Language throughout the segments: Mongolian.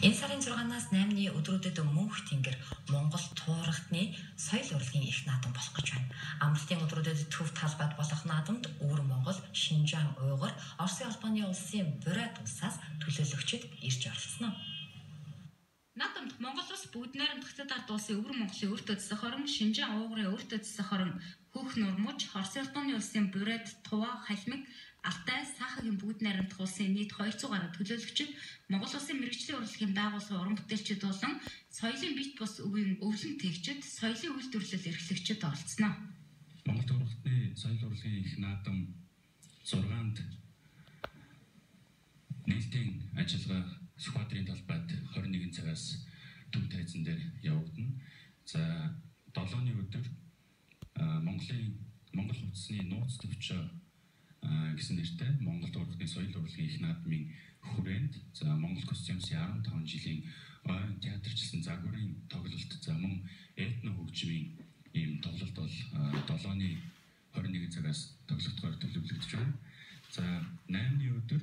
Энэ сарын 6-наас 8-ны өдрүүдэд Мөнх Тэнгэр Монгол туурагтны соёл урлагийн их наадам болох гэж байна. Амралтын өдрүүдэд төв талбайд болох наадамд Өвөр Монгол, Шинжаан, Уйгур, Оросын холбооны улсын Бурайд улсаас төлөөлөгчид ирж оролцсон. Наадамд Монгол улс бүгд найрамдах Хятад ард улсын Өвөр Монголын өртөө засах орон, Шинжаан Уйгурын өртөө засах орон, Хөх Нурмуж, Оросын холбооны улсын Бурайд, Тува, Халмиг, Алтай, Сахагийн бүгд найрамдах улсын нийт 200 гаруй төлөөлөгчид, Монгол улсын мэргэжлийн урлагийн байгууллагын уран бүтээлчид болон соёлын бит бус өвийн өвлөн тэгчид, соёлын үйлдвэрлэл эрхлэгчид оролцсноо. Монгол туурагтны соёл урлагийн их наадам 6-нд нээлтийн ажиллагаа Сүхбаатарын талбайд 21 цагаас төв тайзан дээр явагдана. За 7-ны өдөр Монгол хувцсны нууц төвчөө гэсэн нэртэй Монгол туурагтны соёл урлагийн их наадмын хүрээнд за Монгол костюмсын 15 жилийн ойн театрчилсан загварын тоглолт, за мөн этно хөгжмийн ийм тоглолт бол 7-ны 21 цагаас тоглогдохоор төлөвлөгдөж байна. За 8-ны өдөр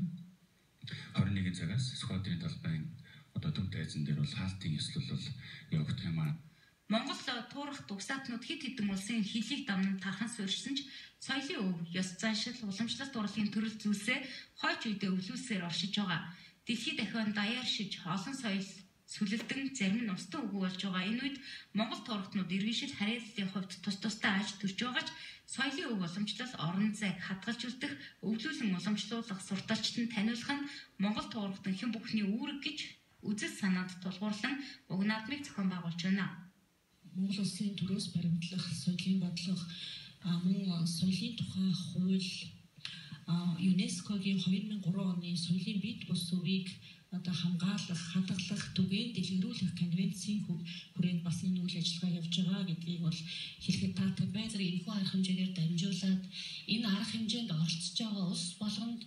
21 цагаас Сүхбаатарын талбайн одоо төв тайзан дээр бол хаалтын ёслол бол явагдах юм аа. Монгол туурах угсаатнууд хэд хэдэн улсын хилийг дамнан тархан суурьшсан ч соёлын өв, ёс заншил, уламжлалт урлагийн төрөл зүйлсээ хойч үедээ өвлүүлсээр оршиж байгаа. Дэлхийд дахиад даяар шиж олон соёл сүлэлдэн зарим нь устан үгүй болж байгаа. Энэ үед Монгол туурахтнууд иргэншил харьяаллын хувьд тус тусдаа аж төрж байгаа ч соёлын өв уламжлал орон зайг хадгалж үлдэх, өвлүүлэн уламжлуулах, сурталчид нь таниулах нь Монгол туурахтан хэн бүхний үүрэг гэж үзэл санаанд тулгуурлан уг наадмыг зохион байгуулж байна. Монгол улсын төрөөс баримтлах, соёлын бодлого, мөн соёлын тухай хууль, ЮНЕСКО-гийн 2003 оны соёлын бит бус өвийг одоо хамгаалах, хадгалах, түгээн дэлгэрүүлэх конвенцийн хүрээнд бас энэ үйл ажиллагаа явж байгаа гэдгийг бол хэлэхэд таатай байна. Зэрэг энэхүү арга хэмжээгээр дамжуулаад энэ арга хэмжээнд оролцож байгаа улс болгонд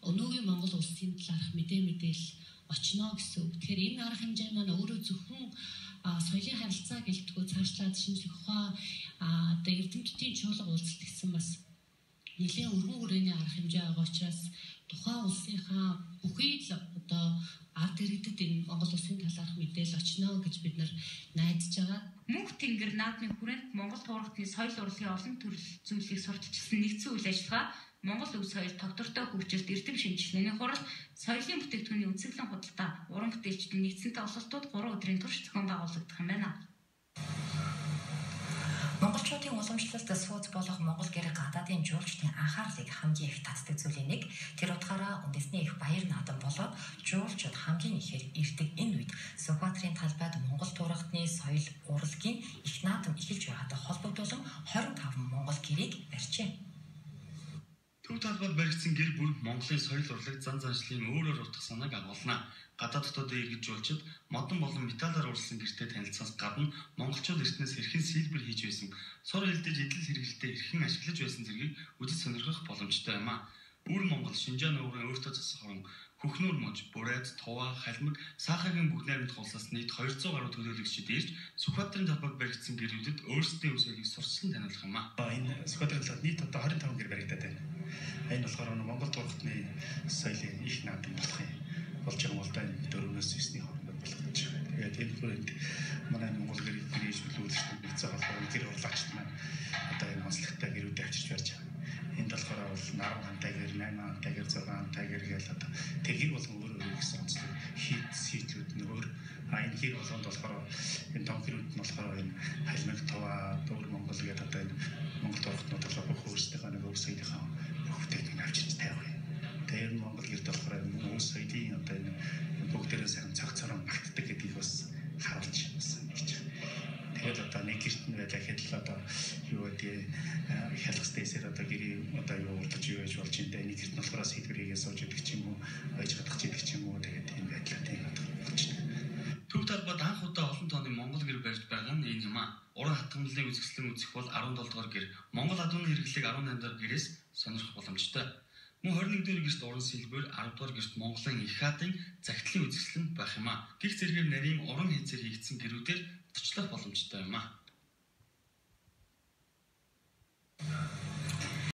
өнөөгийн Монгол улсын талаарх мэдээлэл очно гэсэн үг. Тэгэхээр энэ арга хэмжээ маань өөрөө зөвхөн соёлын харилцаа гэлтгүү цаашлаад шинжлэх ухаан одоо эрдэмтдийн чуулга уулзалт гэсэн бас нэлээн өргөн хүрээний арга хэмжээ байгаа учраас тухайн улсынхаа бүхий л одоо ард иргэдэд энэ Монгол улсын талаарх мэдээлэл очно гэж бид нар найдаж байгаа. Мөнх Тэнгэр наадмын хүрээнд Монгол туурагтны соёл урлагийн олон төрөл зүйлийг сурталчилсан нэгдсэн үйл ажиллагаа Монгол өв соёл тогтвортой хөгжилт, эрдэм шинжилгээний хурал, соёлын бүтээгдэхүүний үзэсгэлэн худалдаа, уран бүтээлчдийн нэгдсэн тоглолтууд 3 өдрийн турш зохион байгуулагдах юм байна. Монголчуудын уламжлалт сууц болох Монгол гэр гадаадын жуулчдын анхаарлыг хамгийн их татдаг зүйлийн нэг. Тэр утгаараа үндэсний их баяр наадам болоод жуулчид хамгийн ихээр ирдэг энэ үед Сүхбаатарын талбайд Монгол туурагтны соёл урлагийн их наадам эхэлж байгаатай холбогдуулан 25 Монгол гэрийг барьжээ. Төв талбайд баригдсан гэр бүл Монголын соёл урлаг зан заншлын өөрөөр утга санааг агуулна. Гадаад дотоодын иргэд жуулчид модон болон металлаар уралсан гэртээ танилцсанаас гадна монголчууд эртнээс хэрхэн сэлбэр хийж байсан, сур элдэж эдэл хэрэглэлтэд хэрхэн ашиглаж байсан зэргийг үзэж сонирхох боломжтой юм а. Өвөр Монгол, Шинжаан Уйгурын өөртөө засах орон, Хөхнүүр муж, Бурайд, Тува, Халмиг, Сахагийн бүгд найрамдах улсаас нийт 200 гаруй төлөөлөгчид ирж Сүхбаатарын талбайд баригдсан гэрүүдэд өөрсдийн өв соёлыг сурталчлан таниулах юм а. Энэ Сүхбаатарын талбайд нийт одоо 25 гэр баригдаад байна. Энэ болохоор Монгол туурагтны соёлын их наадам болох юм болж байгаа бол да 4-өөс 9-ний хооронд болох гэж байна. Тэгээд энэ хүрээнд манай Монгол гэр гэрээжүүлэгч нэгдсэн холбоо гэр урлагчид маань одоо энэ онцлогтой гэрүүдээ авчирч барьж байгаа. Энд болохоор бол 10 хантай гэр, 8 хантай гэр, 6 хантай гэр гээл одоо тэр гэр болгон өөр өөр гэсэн онцлог хийд сийдлүүд нь өөр. А энэ гэр болгонд болохоор энэ том гэрүүд нь болохоор энэ Халмиг, Тува, Өвөр Монгол гэдэг одоо энэ Монгол туурагтнууд болохоор бүх өөрсдийнхөө нэг өв соёлынхаа бүх бүтээгдэхүүн авчирч тавих юм. Тэгээ ер нь Монгол гэрд болохоор энэ өв соёлын одоо энэ бүгдээрээ сайхан цог цорон багтдаг гэдгийг бас харуулж бас ингэж. Тэгээд одоо нэг гэрт нь байлаа гэхэд л одоо юу гэдэг хялгастай эсээр одоо гэрээ одоо юу урдж юу яаж болж юм бэ? Нэг гэрт нь болохоор сэлбэр хийгээ сууж идэг ч юм уу, ойж гадах идэг ч юм уу. Тэгээд тийм байдлаар тийм болж байна. Төв талбайд анх удаа олон тооны Монгол гэр барьж байгаа нь энэ юм а. Уран хатгамлын үзэсгэлэн үзэх бол 17 дугаар гэр, Монгол адууны хэрэглээг 18 дугаар гэрээс сонирхох боломжтой. Мөн 21 дугаар гэрт уран сэлбэр, 10 дугаар гэрт Монголын их хаадын загтлын үзэсгэлэн байх юм а. Гэх зэргээр нарийн уран хийцээр хийгдсэн гэрүүдээр точлох боломжтой юм а.